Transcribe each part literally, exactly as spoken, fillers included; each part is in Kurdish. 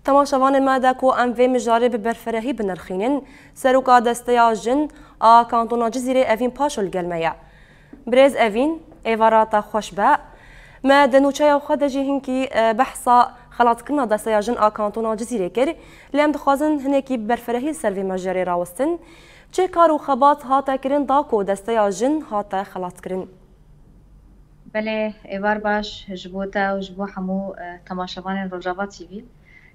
Temaşevanê me de ku em vê mijarê bi berfirehî binirxînin, Seroka Desteya Jin a Kantona Cizîrê Evîn Paşo li gel me ye. Birêz Evîn, êvara te xweş be. Me di nûçeya xwe de jî hinkî, e, behsa xelatkirina Desteya Jin a Kantona Cizîrê kir. Lê em dixwazin hinekî bi berfirehî li ser vê mijarê rawestin. Çi kar û xebat hate kirin da ku Desteya Jin hate xelatkirin? Belê, êvar baş ji bo te û ji bo hemû, e, temaşevanên Rojava T V.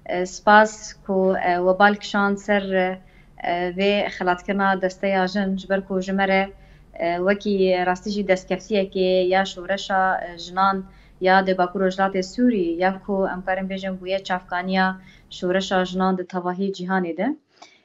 E, spas ku, e, we bal kişand ser, e, vê xelatkirina Desteya Jin, ji ber ku ji me re, e, wekî rastî jî destkeftiyekê ya şoreşa, e, jinan ya di Bakur Rojhilatê Sûrî ya ku em karin bêjin bûye çavkaniya şoreşa jinan di tevahî cîhanê de.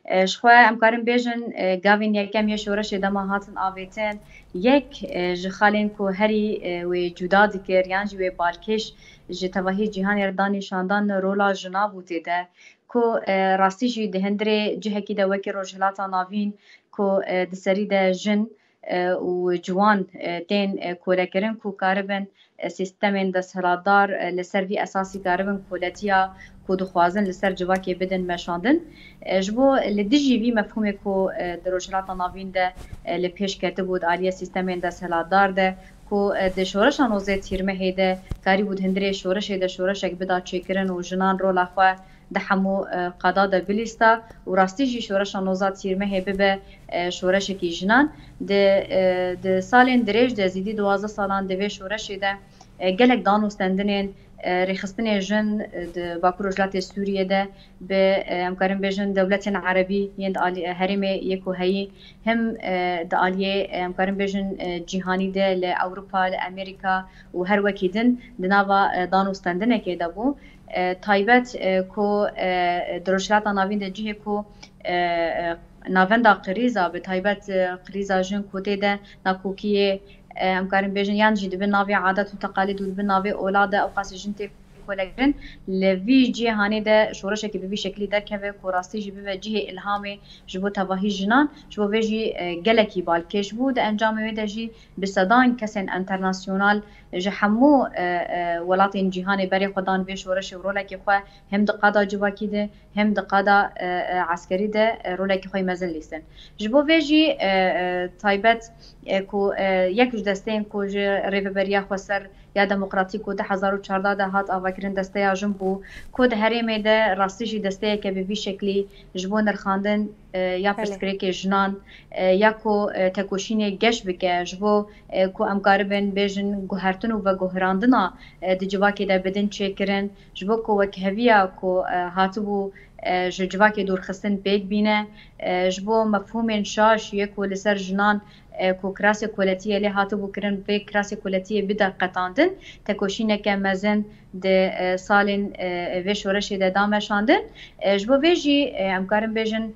E, ji xwe em karin bêjin, e, gavên yekem yê şoreşê dema hatin avêtin, yek, e, ji xalên ku herî, e, wê cuda dikir yan jî wê balkêş ji tevahî cîhanê re da nîşandan rola jina bû tê de, ku, e, rastî jî di hundirê cihekî de wekî Rojhilata Navîn ku, e, di serî de jin, e, û ciwan, e, tên, e, kolekirin ku karibin, e, sîstemên desthilatdar, e, li ser vî esasî karibin koletiya ku dixwazin li ser civakê bidin meşandin. E, ji bo li dijî vî mefhûmê ku, e, di Rojhilata Navîn de, e, li pêş ketibû di aliyê sîstemên desthilatdar de ku, e, di şoreşa nozdeh Tîrmehê de karîbû di hundirê şoreşê de şoreşek bida çêkirin û jinan rola xwe di hemû, e, qada de bilîsta û rastî jî şoreşa nozdeh Tîrmehê bibe, e, şoreşekî jinan. Di, e, di salên dirêj de, zîdî duwazdeh salan di vê şoreşê de, e, gelek dan û stendinên, e, rêxistinê jin, e, di Bakur Rojhilatê Sûriyê de bi, e, em karin bêjin dewletên erebî yên di alî, e, herêmê yê ku heyî, him, e, di aliyê, e, em karin bêjin, e, cîhanî de li Ewropa, li Amerîka û her wekî din di nava, e, dan û stendinekê de bû. E, taybet, e, ku, e, di Rojhilata Navîn de cihê ku, e, e, navenda krîza, bi taybet, e, krîza jin ku tê de nakokiyê, e, em karin bêjin, yan jî dibe navê adet û teqalîd û dibe navê ola de ewqas jin tê kolekirin. Li vî cîhanê de şoreşekî bi vî şeklî derkeve ku rastî jî bibe cihê îlhamê ji bo tevahî jinan, ji bo vê jî, e, gelekî balkêş bû. Di encamê wê de jî bi sedan kesên enternasyonal ji hemû, e, e, welatên cîhanê berê xwe dan vê şoreşê û rolekê xwe hem di qada civakî de hem di qada, e, e, eskerî de, e, rolekî xwe yê mezin lîstin. Ji bo vê jî, e, e, taybet, e, ku, e, yek ji desteyên ku ji Rêveberiya Xweser ya Demokratîk ku du hezar û çardeh de hat avakirin desteya jin bû, ku di herêmê de rastî jî desteyeke bi vî şeklî ji bo nirxandin, e, ya Belê. pirsgirêkê jinan, e, ya ku, e, tekoşînê geş bike, ji bo, e, ku em karibin bêjin guhertin û veguherandina, e, di civakê de bidin çêkirin, ji bo ku wekheviya ku, e, hatibû, e, ji civakê dûrxistin pêk bîne, e, ji bo mefhûmên şaş yê ku li ser jinan, e, ku kirasê koletiyê lê hatibû kirin, vê kirasê koletiyê bide qetandin, tekoşîneke mezin di, e, salên, e, vê şoreşê de da meşandin. E, ji bo vê jî, e, em karin bêjin,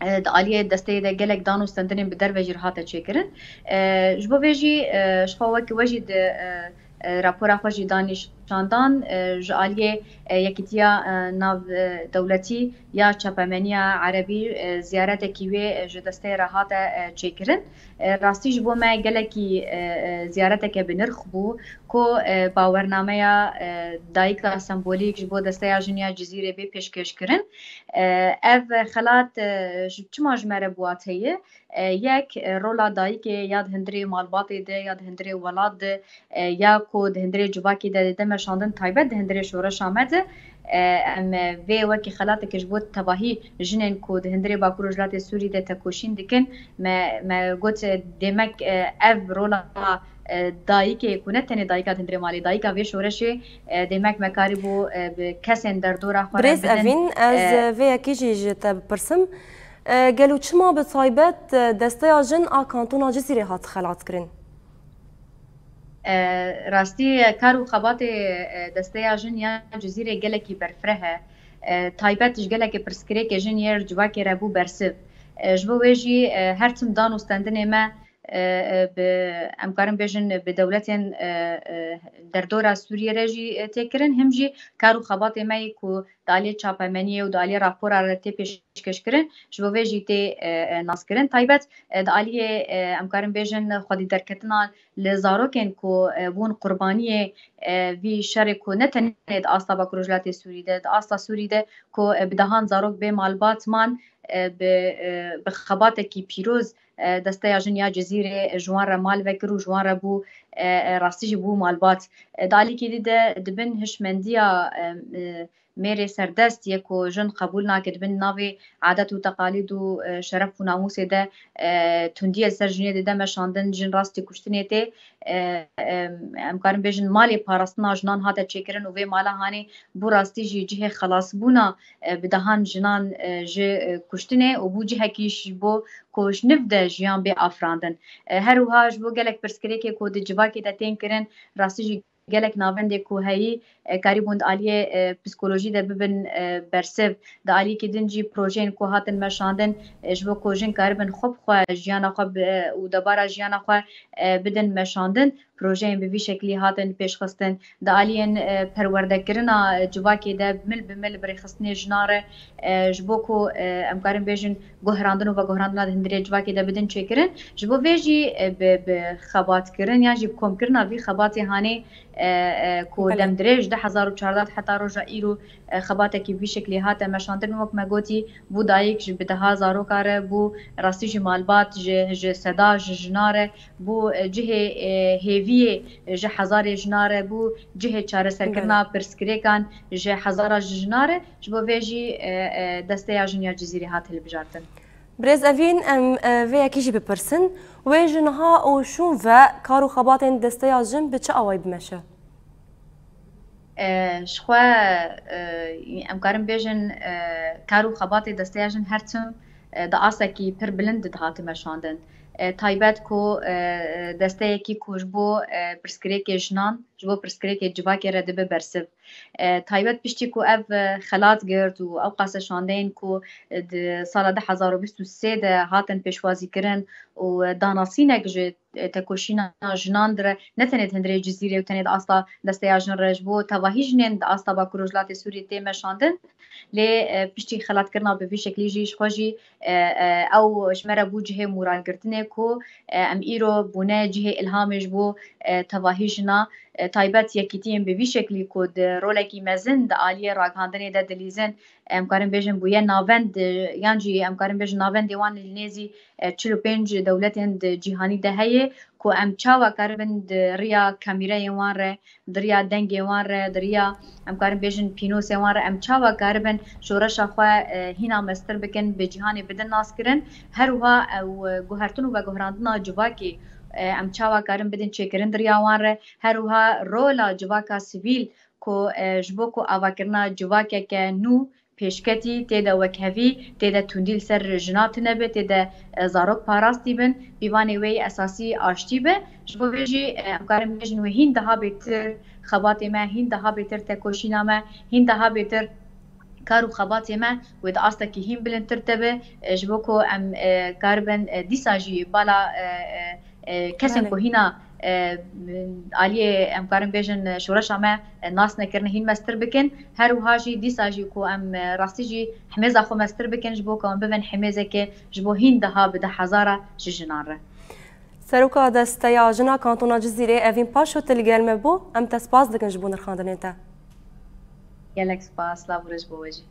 e, di aliyê desteyê de gelek dan û stendinên bi derve jî re hate çêkirin. E, ji bo vê jî, e, ji xwe wekî we jî di, e, e, rapora xwe jî da nîşandan, e, ji aliyê, e, Yekîtiya, e, Nav, e, Dewletî ya Çapemeniya Erebî, e, ziyaretekî wê, e, ji desteyê re hate, e, çêkirin. E, rastî ji bo me gelekî, e, e, ziyareteke bi nirx bû ku, e, bawernameya, e, dayika sembolîk ji bo desteya jin ya Cizîrê bê pêşkêş kirin. E, ev xelat, e, ji, çima ji me re bi wat heye? E, yek, e, rola dayikê ya di hundirê malbatê de, ya di hundirê welat de, e, ya ku di hundirê civakê de dide meşandin, taybet di hundirê şoreşa me de, e, em, e, vê wekî xelateke ji bo tevahî jinên ku di hundirê Bakur Rojhilatê Sûrî de tekoşîn dikin, me, me got, e, demek, e, ev rola, e, dayikê ku ne tenê dayika di hundirê malê, dayika vê şoreşê, e, demek me karîbû, e, bi kesên derdora xwe re Birêz bidin. Evîn, ez, E, e, vê yekê jî ji te bipirsim. E, gelo çima bi taybet, e, desteya jin a kantona Cizîrê hat xelatkirin? E, rastî, e, kar û xebatê, e, desteya jin ya Cizîrê gelekî berfireh e. E, taybet ji gelekî pirsgirêkê jin yê civakê re bû bersiv. E, ji bo wê jî, e, her tim dan û stendinê me, e, e, bi, em karin bêjin bi dewletên, e, e, derdora Sûriyê re jî, e, tê kirin, him jî kar û xebatê me yê ku di aliyê çapemeniyê û di aliyê rapora re tê pêşkêşkirin, ji bo vê jî tê, e, e, naskirin. Taybet, e, di aliyê, e, em karin bêjin xwedî derketina li zarokên ku, e, bûn qurbaniyê, e, vî şerê ku ne tenê di asta Bakur Rojhilatê Sûrî de, di asta Sûrî de ku, e, bi dehan zarok bê malbat man, e, bi, e, bi xebatekî pîroz, e, Desteya Jin ya Cizîrê, e, ji wan re mal vekir û ji wan re bû, e, e, rastî jî bû malbat. E, di alîkî dî de di bin hişmendiya, e, e, mêrê serdest yê ku jin qebûl nake, di bin navê adet û teqalîd û, e, şeref û namûsê de, e, tundiyê li ser jinê dide meşandin, jin rastî kuştinê tê. E, e, em karin bêjin malê parastina jinan hate çêkirin û vê mala hanê bû rastî jî cihê xelasbûna, e, bi dehan jinan, e, ji, e, kuştinê û bû cihekî ji bo ku ji niv de jiyan bê afirandin. E, her wiha ji bo gelek pirsgirêkê ku di civakê de tên kirin, rastî jî gelek navendê ku heyî, e, karîbûn di aliyê, e, psîkolojî de bibin, e, bersiv. Di aliyekî din jî projeyên ku hatin meşandin, e, ji bo ku jin karibin xwe bi xwe, jiyana xwe bi, e, û debara jiyana xwe, e, bidin meşandin. Projeyên bi vî şeklî hatin pêşxistin. Di aliyên, e, perwerdekirina, e, civakê de mil bi mil bi rêxistinê jinan re, e, ji bo ku, e, em karin bêjin guherandin û veguherandina di hundirê civakê de bidin çêkirin. Ji bo vê jî, e, bi, bi xebatkirin yan jî bi komkirina vî xebatê hanê, e, e, ku Belê. dem dirêj du hezar û çardeh heta roja îro, e, xebatekî bi vî şeklî hate meşandin. Wek me gotî, bû dayik ji bi deha zaroka re, bû rastî jî malbat ji, ji seda ji jina re, bû, e, cihê, e, hêviyê ji hezarê jina re, bû cihê çareserkirina Belê. pirsgirêkan ji hezara ji jina re. Ji bo vê jî, e, e, Desteya Jin ya Cizîrê hat hilbijartin. Birêz Evîn, em, e, vê yekî jî bipirsin. Wê ji niha û şûn ve kar û xebatên Desteya Jin bi çi awayî bimeşe? E, ji xwe, e, em karin bêjin, e, kar û xebatê Desteya Jin her tim, e, di astekî pir bilind de dihate meşandin. E, taybet ku, e, desteyekî ku ji bo, e, pirsgirêkê jinan, ji bo pirsgirêkê civakê re dibe bersiv. E, taybet piştî ku ev, e, xelat girt û ew qase şandeyên ku, e, di sala du hezar û bîst û sê de hatin pêşwazîkirin û, e, danasînek ji, e, tekoşîna jinan dire, ne tenê di hundirê Cizîrê û tenê di asta Desteya Jin re, ji bo tevahî jinên di asta Bakur Rojhilatê Sûriyê tê meşandin. Lê, e, piştî xelatkirina bi vî şeklî jî ji xwe jî, e, e, ew ji me re bû cihê moralgirtinê ku, e, em îro bûne cihê îlhamê ji bo, e, tevahî jina, e, taybet yekîtiyên bi vî şeklî ku di rolekî mezin di aliyê ragihandinê de dilîzin, em karin bêjin bûye navend, e, yan jî em karin bêjin navendê wan li nêzî, e, çil û pênc dewletên di cîhanî de heye ku em çawa karibin di riya kamîreyên wan re, di riya dengê wan re, di riya, em karin bêjin, pînosê wan re, em çawa karibin şoreşa xwe, e, hîna mestir bikin, bi cîhanê bidin naskirin. Her wiha ew, e, guhertin û veguherandina civakê, e, em çawa karin bidin çêkirin di riya wan re. Her wiha rola civaka sivîl ku, e, ji bo ku avakirina civakeke nû pêşketî, tê de wekhevî, tê de tundî li ser jina tune be, tê de, e, zarok parastî bin, pîvanê wê yê esasî aştî be. Ji bo vê jî, e, em karin bêjin wê hîn daha bêtir xebatê me, hîn daha bêtir tekoşîna me, hîn daha bêtir kar û xebatê me wê di astekî hîn bilindtir de be, e, ji bo ku em, e, karibin, e, dîsa jî bala, e, e, e, kesên Belê. ku hîna, e, aliyê, em karin bêjin, e, şoreşa me, e, nas nekirine hîn mestir bikin. Her wiha jî dîsa jî ku em, e, rastî jî himêza xwe mestir bikin, ji bo ku em bibin himêzeke ji bo hîn daha bi deh hezara ji jinan re. Seroka Desteya Jina Kantona Cizîrê Evîn Paşo, tu li gel me bû. Em te spas dikin ji bo nirxandinên te. Gelek spas, lav û rêz bo we jî.